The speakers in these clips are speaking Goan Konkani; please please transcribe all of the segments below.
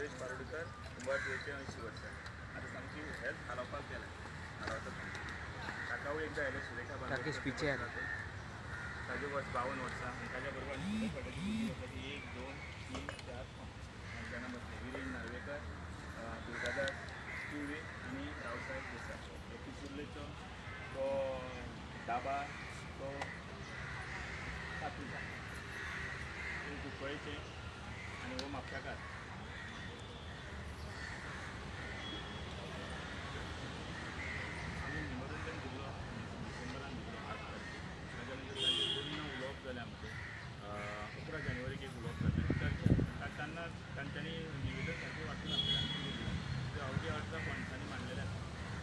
सुरेश पारोडकर कुंभारजुवेचे 80 वर्सां. आतां सामकी हेल्थ खालावपाक गेल्या, खालावता सामकी. ताकावूय एकदां आयलें सुरेखा राकेश पिचेर. ताजे वर्स 52 वर्सां. आनी ताज्या बरोबर आनी फुडें भुरगीं आसा ती 1 2 3 4 5 जाणां बसले. विरेन नार्वेकर, दुर्गादास किवे आनी रावसाहेब देसाय. हे पिसुर्लेचो तो दाबा तो सातूजा ते कुंकळेचे आनी हो म्हापशाकार. आमी मेमोरंडम दिल्लो डिसेंबरान दिल्लो 8 तारखेक. ताच्या नंतर तांचे 2 उलोवप जालें आमचें. 11 जानेवारीक एक उलोवप जालें. चर्चा तेन्ना तांच्यांनी निवेदन सारकें वाचून नासलें आनी कितें दिलें ते अवघे 18 पॉयंट्सांनी मांडलेले आसा.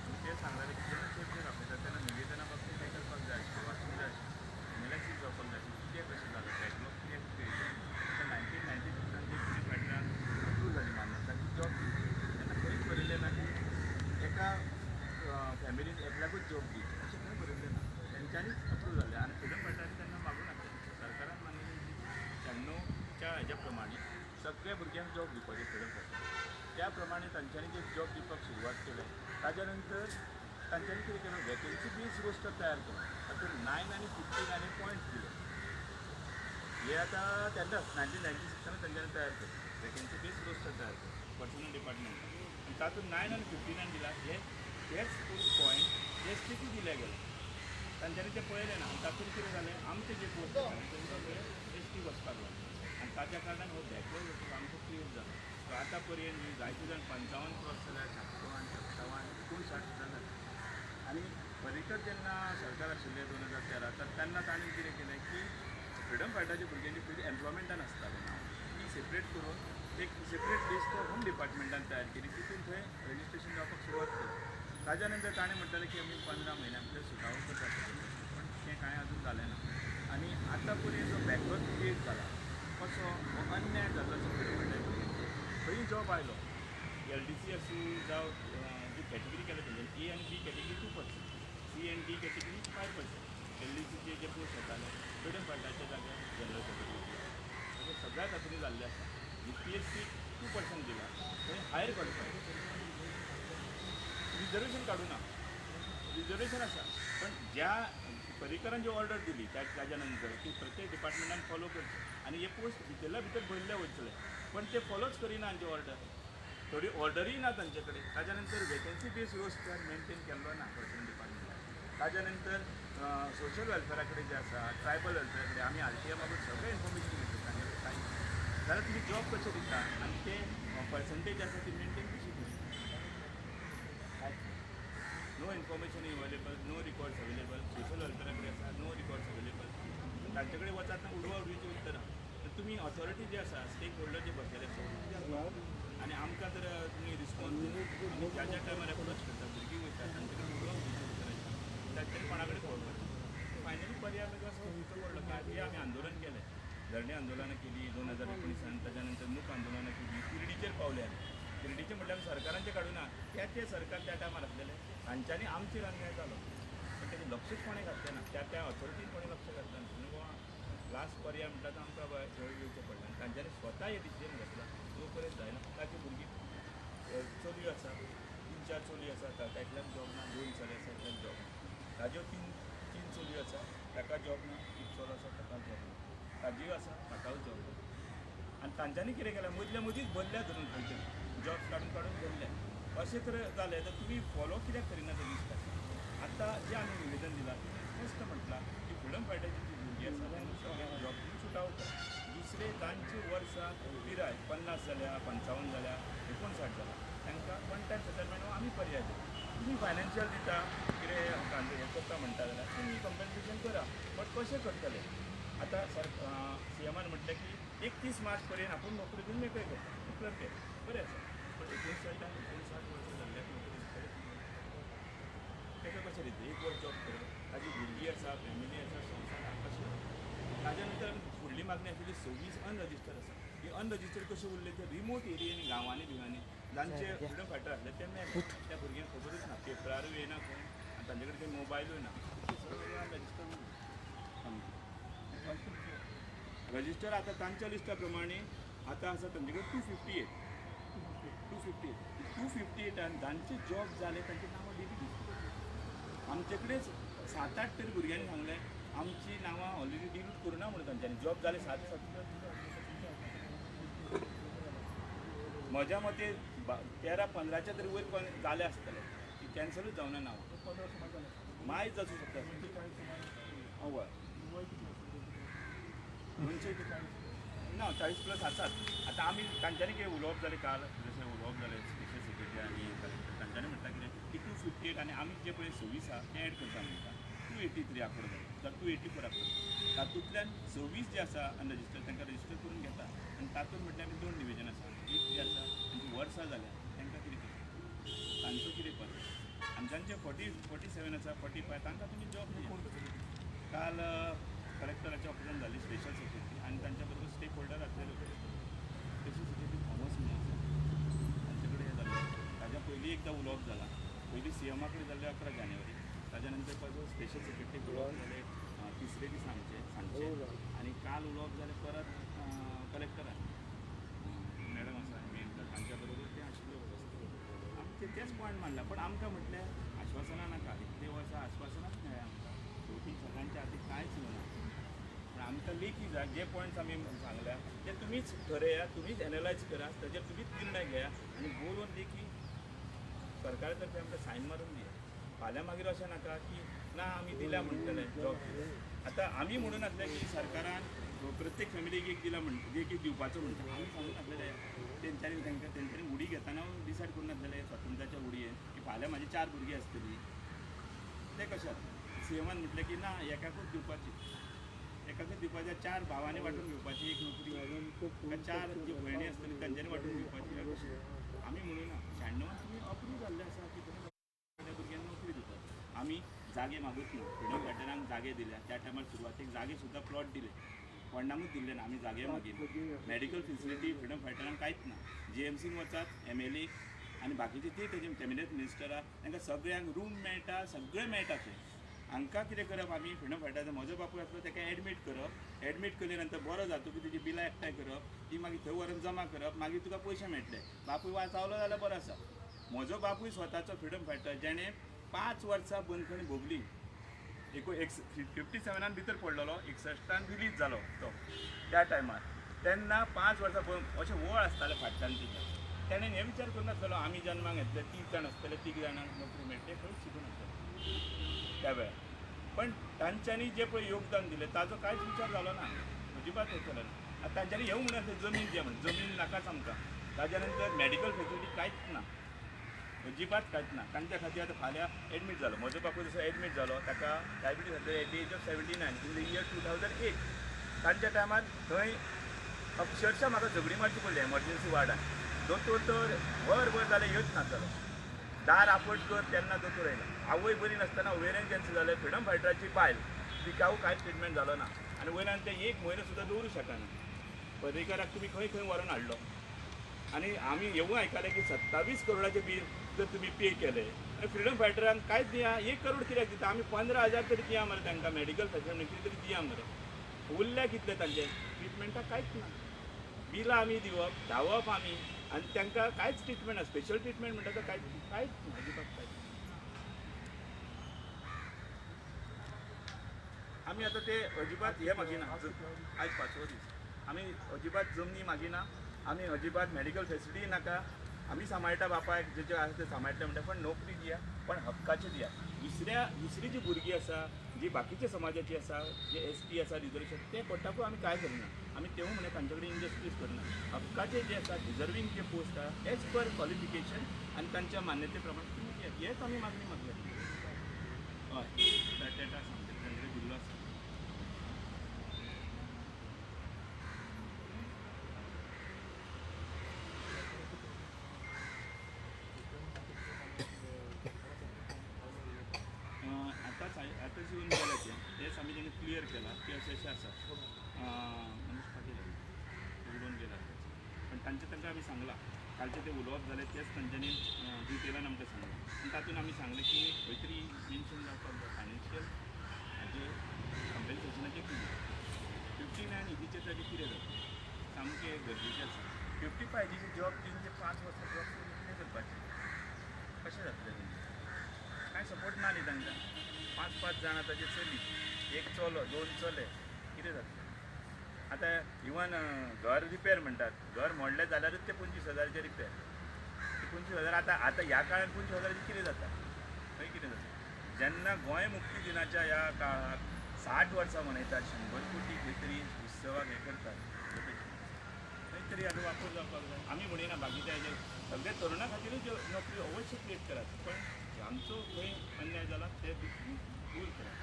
आनी ते सांगलेले की जेन्ना चर्चेक आपयता तेन्ना निवेदना बाबतीत हें करपाक जाय आशिल्लें, वाचूंक जाय आशिल्लें, एनालायसीस जावपाक जाय आशिल्लें, कितें कशें जालें, बॅकलॉग कित्याक क्रिएट जालें. आतां 1996 जे फ्रीडम फायटरांक अप्रूव जाली मान्यता की जॉब दिवची, तेन्ना खंयच बरयलें ना की एका फॅमिलीन एकल्याकूच जॉब दिवची अशें खंय बरयल्लें ना. तेंच्यांनीच अप्रूव जालें आनी फ्रिडम फायटरांनी तेन्ना मागूं नासलें. सरकारान मानिल्ली 96च्या हेज्या प्रमाणे सगळ्या भुरग्यांक जॉब दिवपाचे फ्रिडम फायटर. त्या प्रमाणे तांच्यांनी जे जॉब दिवपाक सुरवात केले. ताज्या नंतर तांच्यांनी कितें केलें, वेकेन्सी बेज रोस्टर तयार केलो. तातूंत 9 आनी 59 हे पॉयंट्स दिले. हे आतां तेन्नाच 1996 तांच्यांनी तयार केले, वेकेन्सी बेज रोस्टर तयार केले पर्सनल डिपार्टमेंटान. आनी तातूंत 9 आनी 59 दिला हे तेच पॉयंट एस टीकूय दिले गेले. तांच्यांनी ते पळयलें ना. आनी तातूंत कितें जालें, आमचे जे पोस्ट आसा तांकां थंय एस टी वचपाक लागले आनी ताच्या कारणान हो बॅकलॉग आमचो क्रिएट जालो. सो आतां पर्यंत जायते जाण 55 क्रॉस जाल्या, 56, 57, 59 सुद्दां जाले. आनी पर्रीकर जेन्ना सरकार आशिल्लें 2013 तर तेन्ना ताणें कितें केलें की फ्रिडम फायटराच्या भुरग्यांची पयलीं एम्प्लॉयमेंटान आसतालें नांव, ती सेपरेट करून एक सेपरेट लिस्ट होम डिपार्टमेंटान तयार केली. तितून थंय रजिस्ट्रेशन जावपाक सुरवात केली. ताज्या नंतर ताणें म्हणटालें की आमी 15 म्हयन्या भितर सुटावो करता, पण तें कांय अजून जालें ना. आनी आतां पर्यंत जो बॅकलॉग क्रिएट जाला कसो हो अन्याय जाल्लो आसा फ्रिडम फायटर भुरग्यांचेर. खंय जॉब आयलो LDC आसूं जावं जी कॅटेगरी केल्या तेंच्यांनी A आनी B category 2%, C and D category 5%. LDCचे जे पोस्ट येताले फ्रिडम फायटराच्या जाग्यार जनरल कॅटेगरी अशें सगळ्या तातूंत जाल्लें आसा. BPSC 2% दिला थंय हायर क्वॉलिफायड रिजर्वेशन काडूं ना, रिजर्वेशन आसा. पण ज्या पर्रीकरान जी ऑर्डर दिली ताज्या नंतर की प्रत्येक डिपार्टमेंटान फॉलो करचें आनी हे पोस्ट भितरल्या भितर भरले वयतले, पण ते फॉलोच करिना हांची ऑर्डर. थोडी ऑर्डरूय ना तांचे कडेन. ताज्या नंतर वेकेन्सी बेज रोस्टर मेनटेन केल्लो ना पर्सनल डिपार्टमेंटान. ताज्या नंतर सोशल वेलफेरा कडेन जे आसा, ट्रायबल वेलफेरा कडेन आमी RTI मागून सगळें इन्फॉर्मेशन घेतलें, तांचे कडेन कांय ना. जाल्यार तुमी जॉब कशें दिता आनी ते पर्संटेज आसा ती मेनटेन कशी करता? No information available, no records available. Social वेलफेरा कडेन आसा, नो रिकॉर्ड्स अवेलेबल. तांचे कडेन वचात ना उडवा उडवीची उत्तरां. तुमी ऑथॉरिटी जे आसा, स्टेक होल्डर जे बसलेले आसा आनी आमकां तर तुमी रिस्पॉन्स दिना. आमी ज्या ज्या टायमार एप्रोच करता, भुरगीं वयता तांचे कडेन उडवा उडवीची उत्तरां येता, तांच्यांनी कोणा कडेन पळोवपाचें. फायनली पर्याय आमकां असो दिवचो पडलो की आदी आमी आंदोलन केलें, धरणे आंदोलनां केली 2019, ताच्या नंतर मूक आंदोलनां केली, तिरडीचेर पावले आमी. तिरडीचेर म्हटल्यार आमी सरकारांचें काडूं ना, त्या ते सरकार त्या टायमार आसलेले तांच्यांनी आमचेर अन्याय जालो, पण तेजें लक्षूच कोणें घातलें ना, त्या त्या ऑथॉरिटीन कोणें लक्ष घातलें ना. म्हणून गोवा लास्ट पर्याय म्हणटा तो आमकां थंय येवचें पडलें आनी तांच्यांनी स्वता हें डिसिजन घेतलां. जो पर्यंत जायना ताची भुरगीं चलयो आसा, 3-4 चलयो आसा, ताका एकल्याक जॉब ना, 2 चले आसा एकल्याक जॉब ना. ताज्यो 3 चलयो आसा ताका जॉब ना, 1 चलो आसा ताका जॉब ना, ताज्यो आसा ताकाय जॉब ना. आनी तांच्यांनी कितें केलें, मदल्या मदींच बदल्या धरून खंय तरी जॉब काडून काडून बदले. अशें तर जालें तर तुमी फॉलो कित्याक करिना ते लिस्ट आसा. आतां जें आमी निवेदन दिलां तितून स्पश्ट म्हटलां की फ्रिडम फायटराची जी भुरगीं आसा तांकां सगळ्यांक जॉब दिवन सुटावो कर. दुसरें तांची वर्सां पिराय 50 जाल्या, 55 जाल्या, 59 जाल्या, तांकां वन टायम सेटलमेंट हो आमी पर्याय दिता. तुमी फायनान्शियल दिता कितें हें करता म्हणटा जाल्यार तुमी कंपन्सेशन करा, बट कशें करतले? आतां सर CMान म्हटलें की 31 मार्च पर्यंत आपूण नोकरी दिवन मेकळे करता, डिक्लेर केलें, बरें आसा. पण 59 59 वर्सां जाल्ल्याक नोकरी दितले ताका कशें दितलें? 1 वर्स जॉब करप, ताजी भुरगीं आसा, फॅमिली आसा, संवसार आसा, कशें? ताज्या नंतर आमी फुडली मागणी आशिल्ली 26 अनरजिस्टर्ड आसा. ही अनरजिस्टर्ड कशें उरले ते रिमोट एरियेनी, गांवांनी बिवांनी जांचे फ्रिडम फायटर आसले ते मेले, त्या भुरग्यांक खबरूच ना, पेपरारूय येना खंय आनी तांचे कडेन खंय मोबायलूय ना, ते सगळे अनरजिस्टर्ड उरले सामके. रजिस्टर आतां तांच्या लिस्टा प्रमाणे आतां आसा तांचे कडेन 258. 258 258 जांचे जॉब जाले तांचे नांवां डिलीट. आमचे कडेन 7-8 तरी भुरग्यांनी सांगलें आमची नांवां ऑलरेडी डिलीट करुना म्हणून तांच्यांनी जॉब जाले 7 7. म्हज्या मते 13-15 तरी वयर जाले आसतले, ती कॅन्सलूच जावना नांवां, मायज आसूं शकता. हय 200 ना 40 प्लस आसात. आतां आमी तांच्यांनी कितें उलोवप जालें काल, जशें उलोवप जालें स्पेशल सेक्रेटरी आनी कलेक्टर, तांच्यांनी म्हणटा कितें की 258 आनी आमी जे पळय 26 आसा ते एड करता म्हणटा, 283 आंकडो जालो जाल्यार 284 आंकडो, तातूंतल्यान 26 जे आसा अनरजिस्टर्ड तांकां रजिस्टर करून घेता. आनी तातूंत म्हटल्यार आमी 2 डिविजन आसा, एक जे आसा तांची वर्सां जाल्या तांकां कितें करता, तांचो कितें करता. आनी जांचे 40-47 आसा 45 तांकां तुमी जॉब दिया. काल कलेक्टराच्या ऑफिसान जाली स्पेशल सेक्रेटरी आनी तांच्या बरोबर स्टेक होल्डर आसलेले होते. स्पेशल सेक्रेटरी थॉमस म्हणून आसा, तांचे कडेन हें जालें. ताज्या पयलीं एकदां उलोवप जालां, पयलीं सीएमा कडेन जाल्लें 11 जानेवारी, ताज्या नंतर पासून स्पेशल सेक्रेटरी उलोवप जालें तिसरे दीस आमचे सांजचे, आनी काल उलोवप जालें परत कलेक्टरान मॅडम आसा मेन तांच्या बरोबर ते आशिल्ले उपस्थित. आमी ते तेच पॉयंट मांडला, पण आमकां म्हटलें आश्वासनां नाका, इतले वर्सां आश्वासनांच मेळ्ळें आमकां, शेवटी सगळ्यांच्या हातीक कांयच येवना. पण आमकां लेखी जाय, जे पॉयंट्स आमी सांगल्या ते तुमीच ठरया, तुमीच एनलायज करा, ताजेर तुमीच निर्णय घेया आनी बरोवन लेखी सरकारा तर्फे आमकां सायन मारून दिया. फाल्यां मागीर अशें नाका की ना आमी दिल्या म्हणटले जॉब. आतां आमी म्हणून आसले की सरकारान प्रत्येक फॅमिलीक एक दिला म्हण एक एक दिवपाचो म्हणटा, आमी सांगून आसलेले तेंच्यांनी तांकां तेंच्यांनी उडी घेतना डिसायड करून आसलेले स्वातंत्र्याच्या उडयेन की फाल्यां म्हाजी 4 भुरगीं आसतलीं, तें कशें जाता. सीएमान म्हटलें की ना एकाकूच दिवपाची, एकाकूच दिवपाची, 4 भावांनी वांटून घेवपाची एक नोकरी, 4 जी भयणी आसतली तांच्यांनी वांटून घेवपाची. आमी म्हणून ना 96 तुमी अप्रूव जाल्ले आसा की तुमी भुरग्यांक नोकरी दितात. आमी जागे मागूच ना, फ्रिडम फायटरांक जागे दिल्या त्या टायमार सुरवातेक जागे सुद्दां प्लॉट दिले, कोणाकूच दिल्ले ना, आमी जागे मागिल्ले. मेडिकल फेसिलिटी फ्रिडम फायटरांक कांयच ना. जीएमसीन वचात MLA आनी बाकीचे ती तेजे कॅबिनेट मिनिस्टरां तांकां सगळ्यांक रूम मेळटा, सगळें मेळटा. थंय हांकां कितें करप, आमी फ्रिडम फायटराचो म्हजो बापूय आसलो ताका एडमीट करप, एडमीट केले नंतर बरो जातकीर तेजी बिलां एकठांय करप, ती मागीर थंय व्हरून जमा करप, मागीर तुका पयशे मेळटले. बापूय वाचावलो जाल्यार बरो आसा. म्हजो बापूय स्वताचो फ्रिडम फायटर जेणें 5 वर्सां बंदखण भोगली, 57 भितर पडलेलो, 61 रिलीज जालो तो त्या टायमार. तेन्ना 5 वर्सां अशें वळ आसतालें फाटल्यान तिच्या. तेणें हे विचार करून नासलेलो आमी जन्माक येतले 3 जाण आसतले, 3 जाणांक नोकरी मेळटली, खंयच शिकून नासलें त्या वेळार. पण तांच्यांनी जे पळय योगदान दिलें ताजो कांयच विचार जालो ना, अजिबात हें केलो ना. आतां तांच्यांनी हें म्हणून आसलें जमीन जे म्हण जमीन नाकाच आमकां, ताज्या नंतर मॅडिकल फेसिलिटी कांयच ना, अजिबात कांयच ना. तांच्या खातीर आतां फाल्यां एडमीट जालो म्हजो बापूय, जसो एडमीट जालो ताका डायबिटीज आसलें at the age of 79 in the year 2008. तांच्या टायमार थंय अक्षरशा म्हाका झगडी मारची पडली एमर्जन्सी वार्डान. दोतोर तर वर वर जालें येत नासलो, दार आपट कर तेन्ना दोतोर आयलो. आवय बरी नासतना ओवेरियन कॅन्सर जालें, फ्रिडम फायटराची बायल, तिकावूय कांयच ट्रिटमेंट जालो ना आनी वयल्यान ते 1 म्हयनो सुद्दां दवरूं शकना. पर्रीकाराक तुमी खंय खंय व्हरून हाडलो. आनी आमी हेवूय आयकलें की 27 करोडाचें बील जर तुमी पे केलें आनी फ्रिडम फायटरांक कांयच दिया, 1 करोड कित्याक दिता, आमी 15,000 तरी दिया मरे तांकां, मेडिकल फॅसिलिटी तरी दिया मरे. उरल्या कितले तांचे ट्रिटमेंटाक कांयच ना, बिलां आमी दिवप, धांवप आमी, आनी तांकां कांयच ट्रिटमेंट ना, स्पेशल ट्रिटमेंट म्हणटा तो कांयच कांयच ना, अजिबात कांयच. आमी आतां ते अजिबात हे मागिना, आयज 5वो दीस, आमी अजिबात जमनी मागिना, आमी अजिबात मेडिकल फेसिलिटी नाका, आमी सांबाळटा बापायक जे जे आसा ते सांबाळटा म्हणटा, पण नोकरी दिया, पण हक्काची दिया. दुसरी जी भुरगीं आसा, जी बाकीच्या समाजाची आसा, जे ST आसा रिजर्वेशन ते कोटाकूय आमी कांय करना, आमी तेवूय म्हणल्यार तांचे कडेन इंजस्टीस करना. हक्काचे जे आसा डिजर्वींग जे पोस्ट आसा एज पर क्वॉलिफिकेशन आनी तांच्या मान्यते प्रमाणे तुमी दियात, हेच आमी मागणी मागल्या. हय टेटा आसा आमचे तांचे कडेन दिल्लो आसा. आतांच येवन गेले ते, तेच आमी तेणी क्लियर केलां की अशें अशें आसा. मनीष पाटील उलोवन गेला, पण तांचे तांकां आमी सांगलां, कालचें तें उलोवप जालें तेच तांच्यांनी डिटेलान आमकां सांगलां. आनी तातूंत आमी सांगलें की खंय तरी मेन्शन जावपाक जाय फायनान्शियल हाजें कंपेन्सेशनाचें कितें 59 इजीचें ताजें कितें जाता, सामकें गरजेचें आसा. 55 जीचे जॉब दिवन ते 5 वर्सां जॉब करून कितें करपाचें, कशें जातलें तेंचें? कांय सपोर्ट ना न्ही तांकां. 5-5 जाणां ताचे चली, एक चलो, 2 चले, कितें जातलें आतां? इवन घर रिपेर म्हणटात, घर मोडलें जाल्यारूच ते 25,000चे रिपेर. ते 25,000 आतां आतां ह्या काळान 25,000चें कितें जाता? खंय कितें जाता? जेन्ना गोंय मुक्ती दिनाच्या ह्या काळाक 60 वर्सां मनयतात, 100 कोटी खंय तरी उत्सवाक हें करतात, खंय तरी हाजो वापर जावपाक जाय. आमी म्हणिना बाकीच्या हेजेर, सगळे तरुणा खातीरूच ह्यो नोकरी अवश्य क्रिएट करात, पण आमचो खंय अन्याय जाला ते दूर करात,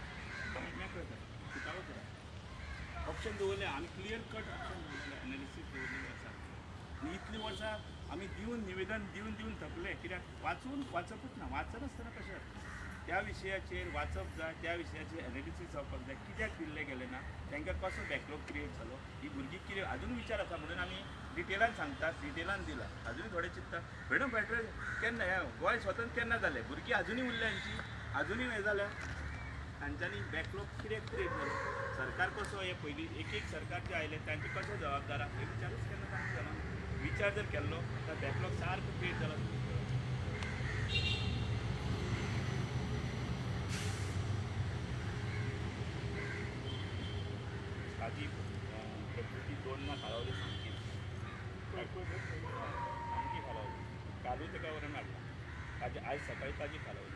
आमी मेकळे करात, सुटावो करात. ऑप्शन दवरले आमी, क्लियर कट ऑप्शन दवरलेले, एनालिसीस दवरलेले आसा. आनी इतलीं वर्सां आमी दिवन निवेदन दिवन दिवन थकले, कित्याक वाचून वाचपूच ना. वाचनासतना कशें जातलें? त्या विशयाचेर वाचप जाय, त्या विशयाचेर एनालिसीस जावपाक जाय. कित्याक दिल्लें गेलें ना तांकां, कसो बॅकलॉग क्रिएट जालो, ही भुरगीं कितें अजून विचार आसा, म्हणून आमी डिटेलान सांगतात, डिटेलान दिला. अजुनूय थोडे चिंत्ता फ्रिडम फायटर केन्ना, हें गोंय स्वतंत्र केन्ना जालें, भुरगीं अजुनूय उरल्या हांची, अजुनूय हें जाल्या. तांच्यांनी बॅकलॉग कित्याक क्रिएट जालो, सरकार कसो हे पयलीं एक एक सरकार जे आयले तांचे कशें जबाबदार आहा, हे विचारूच केन्ना तांकां जाला. विचार जर केल्लो तर बॅकलॉग सारको क्रिएट जाला. ताजी प्रकृती 2 ना खालावली, सामकी सामकी खालावली. कालूय ताका व्हरून हाडला, ताजी आयज सकाळी ताजी खालावली.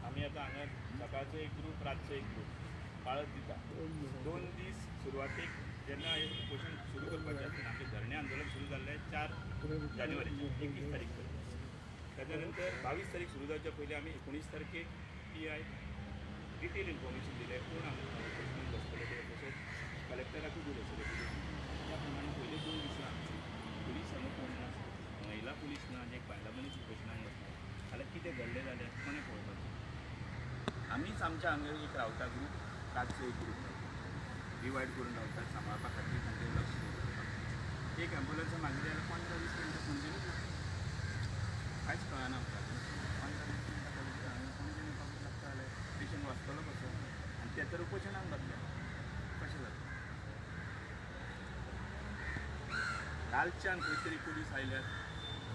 आमी आतां हांगा सकाळचो एक ग्रूप, रातचो एक ग्रूप पाळत दिता. 2 दीस सुरवातेक जेन्ना हें उपोशण सुरू करपाचें आसलें, आमचें धरणे आंदोलन सुरू जाल्लें 4 जानेवारीचेर, 21 तारीख पर्यंत. ताच्या नंतर 22 तारीख सुरू जावच्या पयलीं आमी 19 तारखेक PI detail information दिलें, कोण आमकां उपोशणाक बसतले ते, तशेंच कलेक्टराकूय दिलें सगळें कितें. त्या प्रमाणे पयले 2 दिसां पुलीस हांगा कोण ना, महिला पुलीस ना, जे बायलां मनीस उपोशणाक बसले जाल्यार कितें घडलें जाल्यार कोणें पळोवपाचें? आमीच आमच्या हांगा एक रावता ग्रूप, रातचो एक ग्रूप रावता, डिवायड करून रावतात सांबाळपा खातीर, तांचेर लक्ष दवरपाक. एक एम्बुलन्स मागली जाल्यार 15-20 मिनटां पणजेनूच लागता, कांयच कळना आमकां. 15-20 मिनटां पणजे हांगा पणजेन येवपाक लागता जाल्यार पेशंट वाचतलो कसो? आनी ते तर उपोशणाक बसले, कशें जातलें? कालच्यान खंय तरी पुलीस आयल्यात,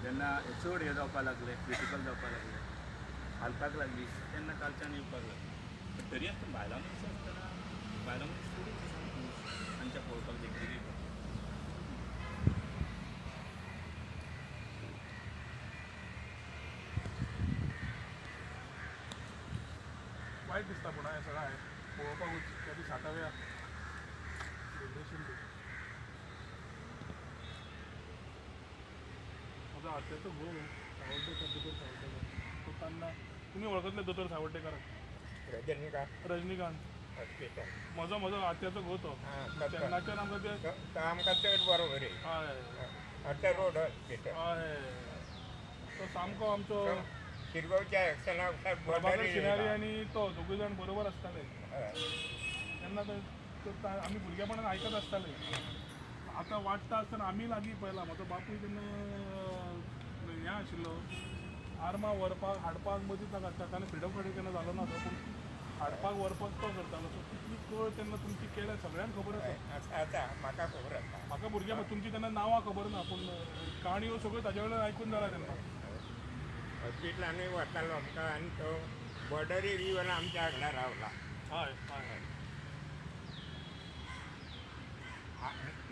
जेन्ना चड हें जावपाक लागलें, क्रिटिकल जावपाक लागलें, हालपाक लागली, तेन्ना कालच्यान येवपाक लागली. पण तरी आसतना बायलां मनीस आसतना बायलां मनीस थोडीच आसता तांच्या पळोवपाक, देखरेखी करपाक. वायट दिसता पूण हें सगळें पळोवपाकूच त्या साठाव्या लिबरेशन डे. म्हजो आत्याचो घोव सावड्डेकर, दोतोर सावड्डेकर, तो तेन्ना तुमी वळखतले दोतोर सावड्डेकराक, रजनीकांत, रजनीकांत हॉस्पिटल. म्हजो म्हजो आत्याचो घोव तो. तेन्नाच्यान आमकां ते तो आमकां चड बरो बरी. हय आतां रोड हॉस्पिटल. हय, तो सामको आमचो शिरगांवच्या एक्शनाक प्रभाकर सिनारी आनी तो दोगूय जाण बरोबर आसताले तेन्ना. ते आमी भुरगेपणान आयकत आसताले. आतां वाडटा आसतना आमी लागीं पळयला. म्हजो बापूय तेन्ना हें आशिल्लो, आर्मां व्हरपाक हाडपाक मदींच नाका. ताणें फ्रिडम फायटर केन्ना जालो ना तो, पूण हाडपाक व्हरपाक तो करतालो. सो तितली कळ तेन्ना तुमची केल्या सगळ्यांक खबर आसा. आसा, म्हाका खबर आसा. म्हाका भुरग्यां तुमची तेन्ना नांवां खबर ना, पूण काणयो सगळ्यो ताज्या वयल्यान आयकून जाला तेन्ना. हॉस्पिटलानूय वतालो आमकां, आनी तो बॉर्डरीर येवन आमच्या हांगा रावला. हय हय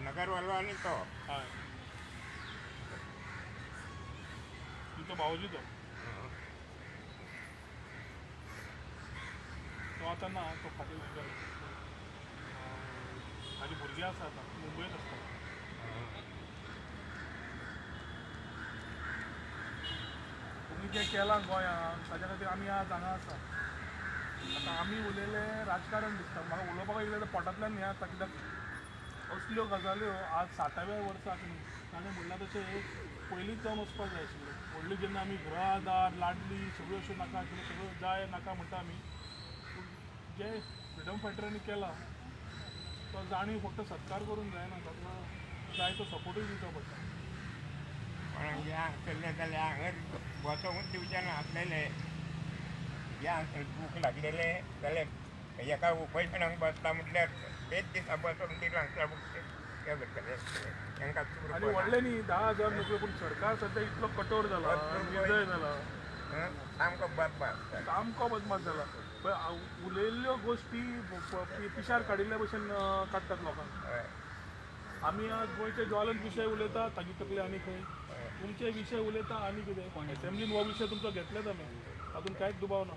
नगरवालो आनी तो. हय, तुमचो भावोजी तो. तो आतां ना, तो खातीर गेलो. ताजी भुरगीं आसा आतां मुंबयत आसता. तुमी जें केलां गोंयांत ताच्या खातीर आमी आज हांगा आसा. आतां आमी उलयलें राजकारण दिसता म्हाका, उलोवपाक येयलें जाल्यार पोटांतल्यान हें जाता, कित्याक असल्यो गजाल्यो आज 60व्या वर्साक न्ही, ताणें म्हणलां तशें पयलींच जावन वचपाक जाय आशिल्लें. व्हडली जेन्ना आमी घरा दार लाडली सगळ्यो अश्यो नाका आशिल्ल्यो, सगळ्यो जाय नाका म्हणटा आमी, पूण जे फ्रिडम फायटरांनी केला तो जाणीव फक्त सत्कार करूंक जायना, ताका जाय तो सपोर्टूय दिवचो पडटा. कोणाक हांगा केल्लें जाल्यार हांगा बसोवंक दिवचें ना आसलेलें. हें आसलें दूख लागलेलें जाल्यार हेका उपोशणाक बसता म्हटल्यार तेच दिसा बसून दिलां हें करतलें तांकां. आनी व्हडलें न्ही 10,000 नोकऱ्यो, पूण सरकार सद्या इतलो कठोर जाला, निर्दय जाला, सामको बदमास, सामको बदमास जाला. उलयल्ल्यो गोश्टी पिशार काडिल्ल्या भशेन काडटात लोकांक. आमी आज गोंयचे ज्वलंत विशय उलयता, ताजी तकली आनी खंय, तुमचे विशय उलयता आनी कितें. असेंब्लीन हो विशय तुमचो घेतलेच आमी, तातूंत कांयच दुबाव ना,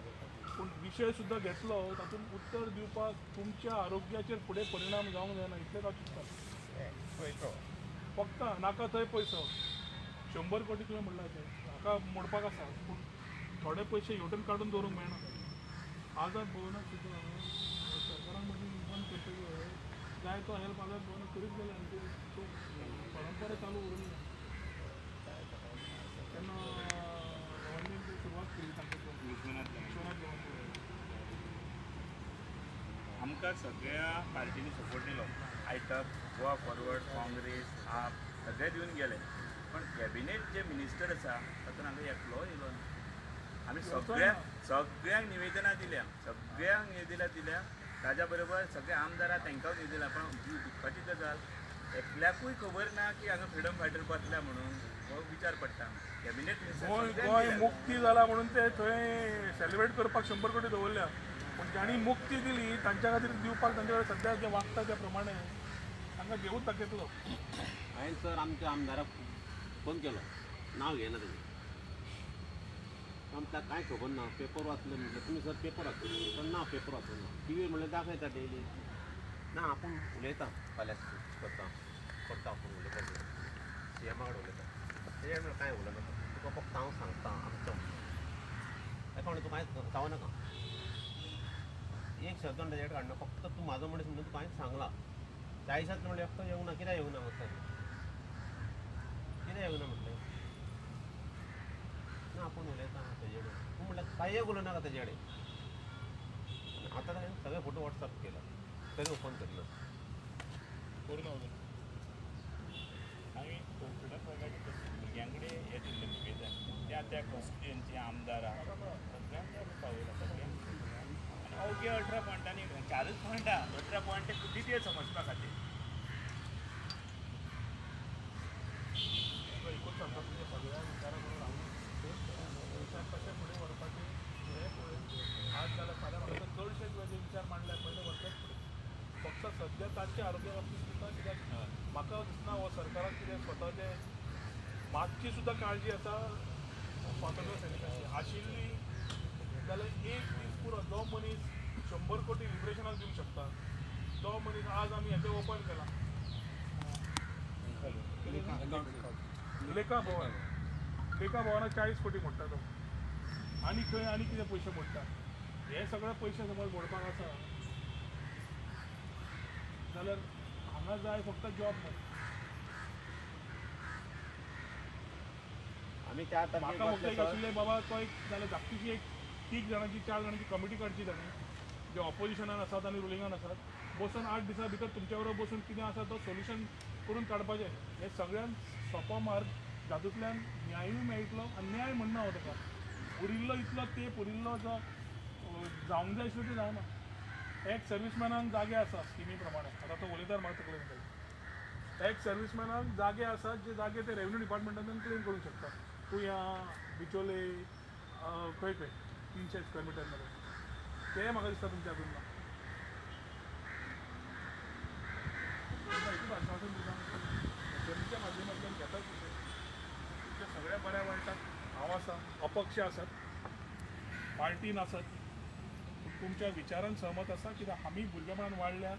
पूण विशय सुद्दां घेतलो तातूंत उत्तर दिवपाक तुमच्या आरोग्याचेर फुडें परिणाम जावंक जायना इतलेंच हांव चिंतता. फक्त नाका थंय पयसो 100 कोटी तुवें म्हणलां तें म्हाका मोडपाक आसा, पूण थोडे पयशे हेवटेन काडून दवरूंक मेळना. आझाद भवनाक सुद्दां सरकारान मदीं बंद करतकीर जाय तो हेल्प आझाद भवनाक करीत गेले आनी ती परंपरा चालू उरूंक ना. तेन्ना गव्हर्मेंट सुरवात केली तांकां विश्वनाथ भवन. आमकां सगळ्या पार्टींनी सपोर्ट दिलो, आयटक, गोवा फॉरवर्ड, काँग्रेस, आप सगळे दिवन गेले, पण कॅबिनेट जे मिनिस्टर आसा तातूंत हांगा एकलो येयलो ना. आमी सगळ्यांक निवेदनां दिल्या, सगळ्यांक निवेदनां दिल्या, ताज्या बरोबर सगळे आमदार आहा तांकांय निवेदनां, पण दुख्खाची गजाल एकल्याकूय खबर ना की हांगा फ्रिडम फायटर बसल्या म्हणून, हो विचार पडटा. कॅबिनेट मिनिस्टर गोंय मुक्ती जाला म्हणून ते थंय सेलिब्रेट करपाक 100 कोटी दवरल्या, पूण जांणी मुक्ती दिली तांच्या खातीर दिवपाक तांचे कडेन सद्या जे वागता त्या प्रमाणे तांकां घेवूच दाखयतलो. हांवें सर आमच्या आमदाराक फोन केलो, नांव घेयना तेजें, आमकां कांय खबर ना, पेपर वाचले म्हटलें तुमी सर पेपर वाचले, पण ना पेपर वाचूंक ना, टी व्हीर म्हणल्यार दाखयता डेली ना, आपूण उलयता फाल्यां करता करता आपूण उलयता सीएमा कडेन उलयता, तेजें म्हणल्यार कांय उलयनाका तुका, फक्त हांव सांगता आमचो ताका म्हणलें तूं कांय जावं नाका, एक शब्द तेजे कडेन काडना, फक्त तूं म्हाजो मनीस म्हणून तूं कांयच सांगलां. 40 म्हणल्यार फक्त येवंक ना, कित्याक येवंक ना म्हाका कित्याक येवंक ना म्हटलें ना, आपूण उलयता तेजे कडेन, तूं म्हणल्यार कांय उलोवं नाका तेजे कडेन. आतां ताणें सगळे फोटो वॉट्सॅप केला तरी ओपन करना. आमी फ्रिडम फायटराचे भुरग्यां कडेन हें दिल्लें निवेदन, त्या त्या कॉन्स्टिट्युएन्सी आमदार आहा सगळ्यांक आमी पावयला सगळ्यांक. आनी अवघे 18 पॉयंटांनी 4च पॉयंट आहा, 18 पॉयंट ते डिटेल समजपा खातीर. एकूच सांगता तुमच्या सगळ्या विचारा करून हांव कशें फुडें व्हरपाचें हें पळय आज जाल्यार फाल्यां म्हाका चडशे तुवें जे विचार मांडले पळय ते वतलेच फुडें. फक्त सद्या तांच्या आरोग्या बाबतींत सुद्दां कित्याक म्हाका दिसना हो सरकाराक कितें स्वताचे मातशी सुद्दां काळजी आसा स्वातंत्र्य सैनिकांची आशिल्ली जाल्यार एक दीस पुरो जो मनीस 100 कोटी लिबरेशनाक दिवंक शकता तो मनीस आज आमी हेचें ओपन केलां लेखा भवन, लेखा भवनाक 40 कोटी मोडटा तो, आनी खंय आनी कितें पयशे मोडटा. हे सगळे पयशे समज मोडपाक आसा जाल्यार हांगा जाय फक्त जॉब न्हय. आमी 4 तारखेक म्हाका फक्त एक आशिल्लें बाबा तो एक जाल्यार धाकटीशी एक 3 जाणांची 4 जाणांची कमिटी काडची ताणें, जे ऑपोजिशनान आसात आनी रुलिंगान आसात, बसून 8 दिसां भितर तुमच्या बरोबर बसून कितें आसा तो सोल्युशन करून काडपाचें. हें सगळ्यांत सोंपो मार्ग जातूंतल्यान न्यायूय मेळटलो आनी न्याय म्हणना हांव ताका, उरिल्लो इतलो तेंप उरिल्लो जो जावंक जाय आशिल्लो तें जावना. एक्स सर्विसमॅनांक जागे आसा स्किमी प्रमाणे, आतां तो उलयतार म्हाका तकलेन गेलें. एक्स सर्विसमॅनांक जागे आसात जे जागे ते रेवेन्यू डिपार्टमेंटांतल्यान क्लेम करूंक शकता. तुयां, बिचोले, खंय खंय 300 स्क्वेअर मिटर मेरेन ते म्हाका दिसता तुमच्या हातून ना. एकूच आश्वासन दिता तुमच्या माध्यमांतल्यान घेताच विशय तुमच्या सगळ्या बऱ्या वायटाक हांव आसा, अपक्ष आसत, पार्टी नासत, तुमच्या विचारान सहमत आसा कित्याक आमी भुरगेपणान वाडल्या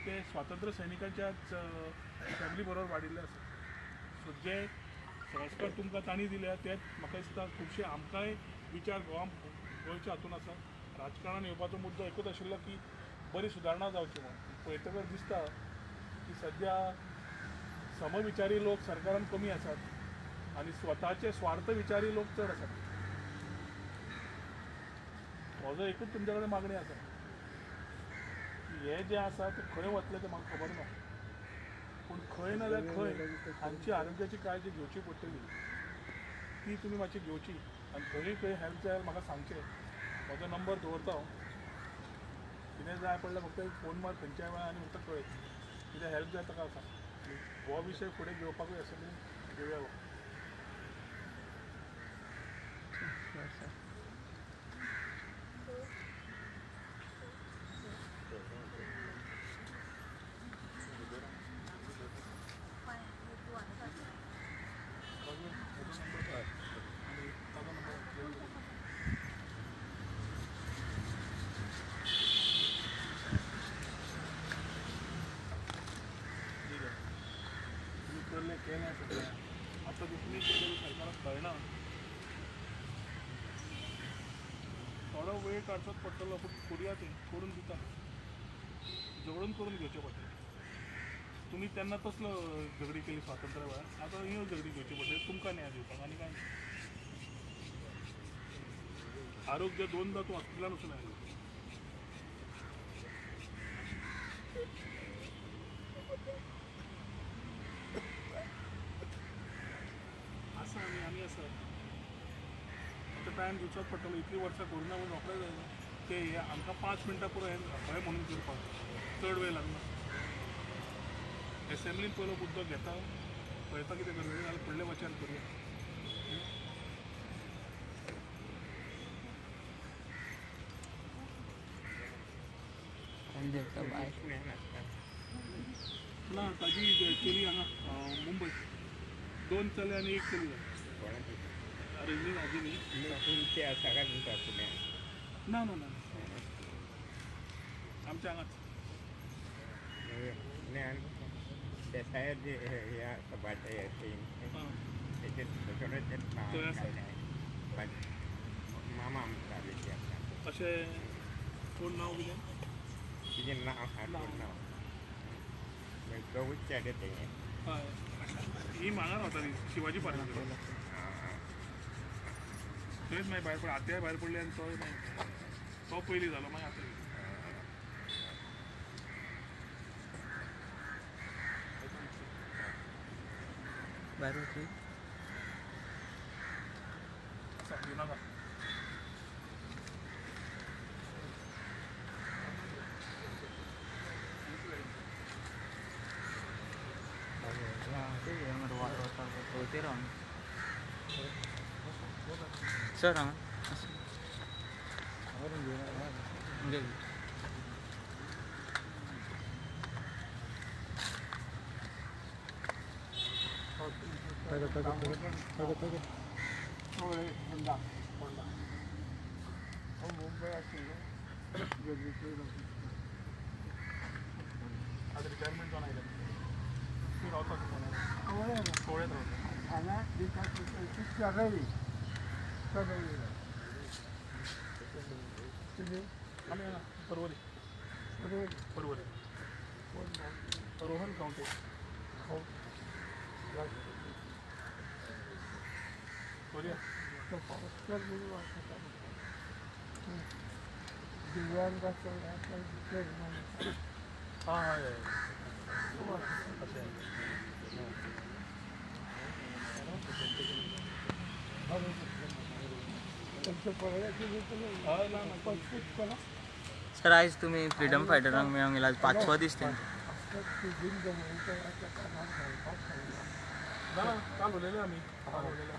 ते स्वातंत्र्य सैनिकांच्याच फॅमिली बरोबर वाडिल्ले आसा. सो जे संस्कार तुमकां तांणी दिल्या तेच म्हाका दिसता खुबशे आमकांय विचार गोंयच्या हातून आसा. राजकारणान येवपाचो मुद्दो एकूच आशिल्लो की बरी सुदारणा जावची म्हणून. पळयतकच दिसता की सद्या समविचारी लोक सरकारान कमी आसात आनी स्वताचे स्वार्थ विचारी लोक चड आसात. म्हजो एकूच तुमच्या कडेन मागणी आसा की हे जें आसा तें खंय वतलें तें म्हाका खबर ना, पूण खंय ना जाल्यार खंय हांची आरोग्याची काळजी घेवची पडटली, ती तुमी मातशी घेवची आनी खंय खंय हेल्प जाय म्हाका सांगचें. म्हजो नंबर दवरता हांव, कितें जाय पडल्यार फक्त एक फोन मार खंयच्याय वेळार आनी फक्त कळय कितें हेल्प जाय ताका आसा. हो विशय फुडें घेवपाकूय असेंब्लीन घेवया हो. केलें सगळें आतां तुमी केलें सरकाराक कळना, थोडो वेळ काडचोच पडटलो, पूण करुया तें, करून दिता, झगडून करून घेवचें पडटलें. तुमी तेन्ना तसलो झगडी केली स्वातंत्र्या वेळार, आतां ह्यो झगडी घेवची पडटली तुमकां न्याय दिवपाक आनी कांय. आरोग्य दोनदा तूं हॉस्पिटलान वचून आयलो. आसा आमी आमी आसा, आतां टायम दिवचोच पडटलो. इतलीं वर्सां करुना म्हणून रोखडें जायना ते, हे आमकां 5 मिनटां पुरो हें हय म्हणून करपाक चड वेळ लागना. एसेंब्लीन पयलो मुद्दो घेता, पळयता कितें करता जाल्यार फुडलें वचन करुया. ना ताजी चली हांगा मुंबय, 2 चले आनी 1 चली जाली. रजनी भाजी न्ही तुमचे आसा काय तुमच्या पुण्यात? ना ना ना, आमच्या हांगाच. पुण्यान देसाय जे हे आसा भाटे तेचेर मामा आमकां बेटी आसा. अशें कोण नांव कितें तिजें नांव आठवण नांव तो उच्चार तें. हय, ही हांगा रावताली शिवाजी पार्कान, थंयच मागीर भायर पडली, आत्याय भायर पडली आनी तोय मागीर तो पयलीं जालो, मागीर आतां. भायर वतली नाका. सर हांगा आतां रिटायरमेंट जावन आयलें. तूं रावता कोवळ्यांत रावता. आमी हांगा परवरी, परवरी रोहन गांवटे. करुया. हां हय हय अशें. हय ना सर आयज तुमी फ्रिडम फायटरांक मेळोंक गेला, आज 5वो दीस तेंचो. ना काल उलयले आमी, काल उलयले.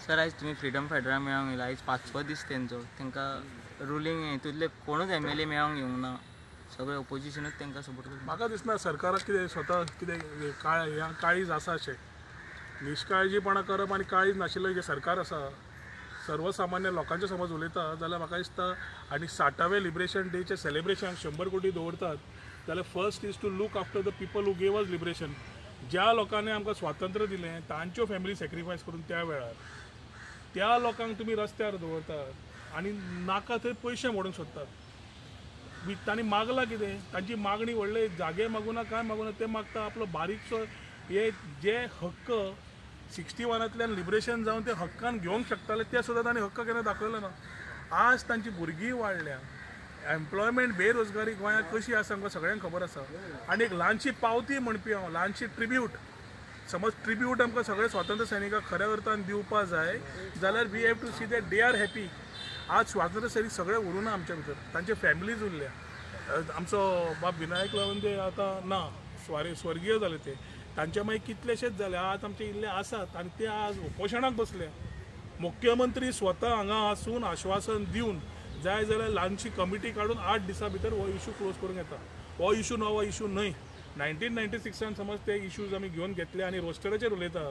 सर आयज तुमी फ्रिडम फायटरांक मेळोंक येयला, आयज 5वो दीस तेंचो. तांकां रुलींग हितूंतले कोणूच एम एल ए मेळोंक येवंक ना, सगळे ओपोजिशनूच तांकां सपोर्ट करता. म्हाका दिसना सरकाराक कितें स्वता कितें काळीज आसा अशें. निश्काळजीपणां करप आनी काळीज नाशिल्लें जें सरकार आसा, सर्वसामान्य लोकांचे समज उलयता जाल्यार म्हाका दिसता. आनी 60व्या लिबरेशन डेचें सेलेब्रेशन 100 कोटी दवरतात जाल्यार first is to look after the people who gave us liberation. ज्या लोकांनी आमकां स्वातंत्र्य दिलें तांच्यो फॅमिली सॅक्रिफायस करून त्या वेळार त्या लोकांक तुमी रस्त्यार दवरतात आनी नाका थंय पयशे मोडूंक सोदतात. तांणी मागलां कितें, तांची मागणी व्हडले जागे मागूना कांय मागूना, ते मागता आपलो बारीकसो हे जे हक्क 61 लिबरेशन जावन ते हक्कान घेवंक शकताले ते सुद्दां तांणी हक्क केन्ना दाखयलो ना. आज तांची भुरगीं वाडल्या, एम्प्लॉयमेंट, बेरोजगारी गोंयांत कशी आसा आमकां सगळ्यांक खबर आसा. आनी एक ल्हानशी पावती म्हणपी हांव, ल्हानशी ट्रिब्यूट, समज ट्रिब्यूट आमकां सगळे स्वातंत्र्य सैनिकांक खऱ्या अर्थान दिवपा जाय जाल्यार we have to see that they are happy. आज स्वातंत्र्य सैनीक सगळे उरूना आमच्या भितर, तांचे फॅमिलीज उरल्या. आमचो बाब विनायक लवंदे आतां ना, स्वारे स्वर्गीय जाले ते. तांचे मागीर कितलेशेच जाले, आज आमचे इल्ले आसात आनी ते आज उपोशणाक बसले. मुख्यमंत्री स्वता हांगा आसून आश्वासन दिवन जाय जाल्यार ल्हानशी कमिटी काडून 8 दिसां भितर हो इशू क्लोज करूंक येता. हो इशू नवो इशू न्हय. 1996an समज ते इशूज आमी घेवन घेतले आनी रोस्टराचेर उलयता.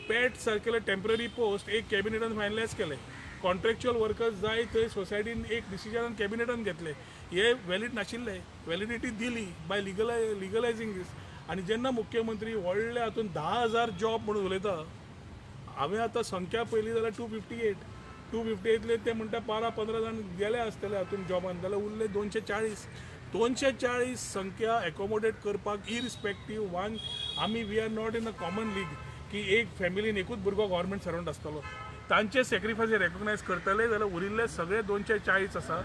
पॅट सारकेले टेंपररी पोस्ट एक कॅबिनेटान फायनलायज केले. कॉन्ट्रॅक्च्युअल वर्कर्स जाय थंय सोसायटीन एक डिसिजन कॅबिनेटान घेतले. हे व्हॅलीड नाशिल्ले, व्हॅलिडिटी दिली बाय लिगलायझींग दीस. आनी जेन्ना मुख्यमंत्री व्हडले हातून 10,000 जॉब म्हणून उलयता, हांवें आतां संख्या पळयली जाल्यार 258. 258तले ते म्हणटा 12-15 जाण गेले आसतले हातून जॉबान, जाल्यार उरले 240. 240 संख्या एकोमोडेट करपाक, इरिस्पेक्टीव वन, आमी we are not in a common league की एक फॅमिलीन एकूच भुरगो गव्हर्मेंट सर्वंट आसतलो. तांचे सॅक्रिफायस रेकॉग्नायज करतले जाल्यार उरिल्ले सगळे 240 आसा.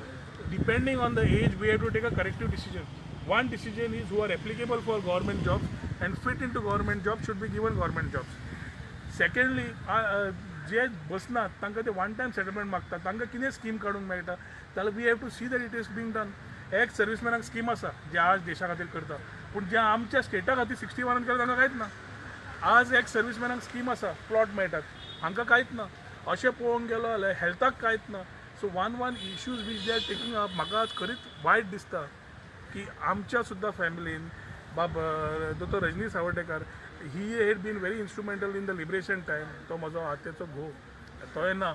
Depending on the age, we have to take a corrective decision. One decision is, who are applicable for government jobs and fit into government job should be given government jobs. Secondly, जे बसनात तांकां ते वन टायम सेटलमेंट मागतात, तांकां कितें स्कीम काडूंक मेळटा जाल्यार we have to see that it is being done. Ex सर्विसमॅनाक scheme आसा जे आज देशा खातीर करता, पूण जे आमच्या स्टेटा खातीर 61an केलें तांकां कांयच ना. आज एक्स सर्विसमॅनाक स्कीम आसा, प्लॉट मेळटात, हांकां कांयच ना. अशें पळोवंक गेलो जाल्यार हेल्थाक कांयच ना. So one one issues which they are taking up, म्हाका आज खरीच वायट दिसता की आमच्या सुद्दां फॅमिलीन बाब दोतोर Rajani Sawardekar, he had been very instrumental in the liberation time. तो म्हजो आत्याचो घोव, तोय ना,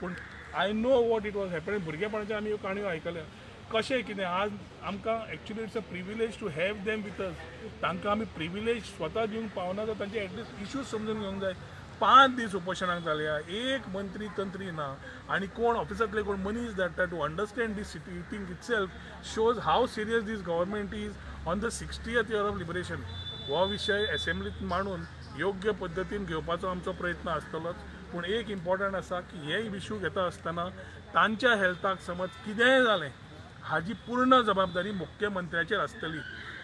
पूण I know what it was happen. भुरगेपणाचे आमी ह्यो काणयो आयकल्या कशें कितें. आज आमकां actually it's a privilege to have them with us. तांकां आमी प्रिविलेज स्वता दिवंक पावना तर तांचे एटलिस्ट इश्यूज समजून घेवंक जाय. 5 दीस उपोशणाक जाल्या, एक मंत्री तंत्री ना आनी कोण ऑफिसांतले कोण मनीस धाडटा to understand this city thing itself shows how serious this government is on the 60th year of liberation. हो विशय एसेंब्लीत मांडून योग्य पद्दतीन घेवपाचो आमचो प्रयत्न आसतलोच, पूण एक इम्पॉर्टंट आसा की हे इशू घेता आसतना तांच्या हेल्थाक समज कितेंय जालें, हाजी पूर्ण जबाबदारी मुख्यमंत्र्याचेर आसतली.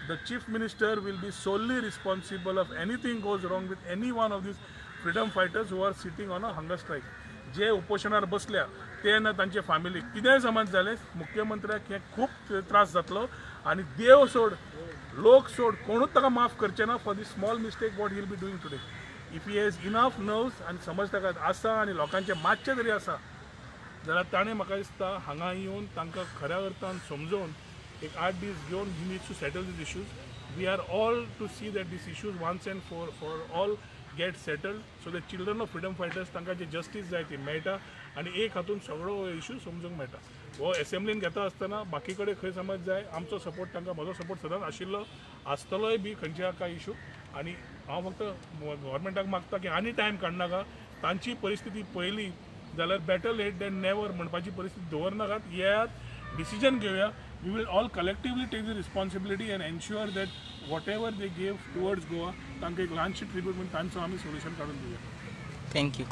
The chief minister will be solely responsible if anything goes wrong with any one of these freedom fighters who are sitting on a hunger strike. जे उपोशणार बसल्या ते ना तांचे फामिलीक कितेंय समज जालें, मुख्यमंत्र्याक हें खूब त्रास जातलो आनी देव सोड, लोक सोड, कोणूच ताका माफ करचे ना for the small mistake what he'll be doing today. If he has enough nerves आनी समज ताका आसा आनी लोकांचें मातशें तरी आसा जाल्यार ताणें म्हाका दिसता हांगा येवन तांकां खऱ्या अर्थान समजोवन एक 8 दीस घेवन he needs to settle these issues. We are all to see that these issues once and for all get settled, so the children of freedom fighters तांकां जे जस्टीस जाय ती मेळटा आनी एक हातून सगळो इशू समजूंक मेळटा. हो एसेंब्लीन घेता आसतना बाकी कडेन खंय समज जाय, आमचो सपोर्ट तांकां, म्हजो सपोर्ट सदांच आशिल्लो, आसतलोय बी खंयच्या काय इशू. आनी हांव फक्त गव्हर्मेंटाक मागता की आनी टायम काडनाका. तांची परिस्थिती पळयली जाल्यार बेटर लेट दॅन नेवर म्हणपाची परिस्थिती दवरनाकात. येयात, डिसिजन घेवया. We will all collectively take the responsibility and ensure that whatever they gave towards Goa, तांकां एक ल्हानशी ट्रिब्यूट म्हणून तांचो आमी सोल्युशन काडून दिवया. Thank you.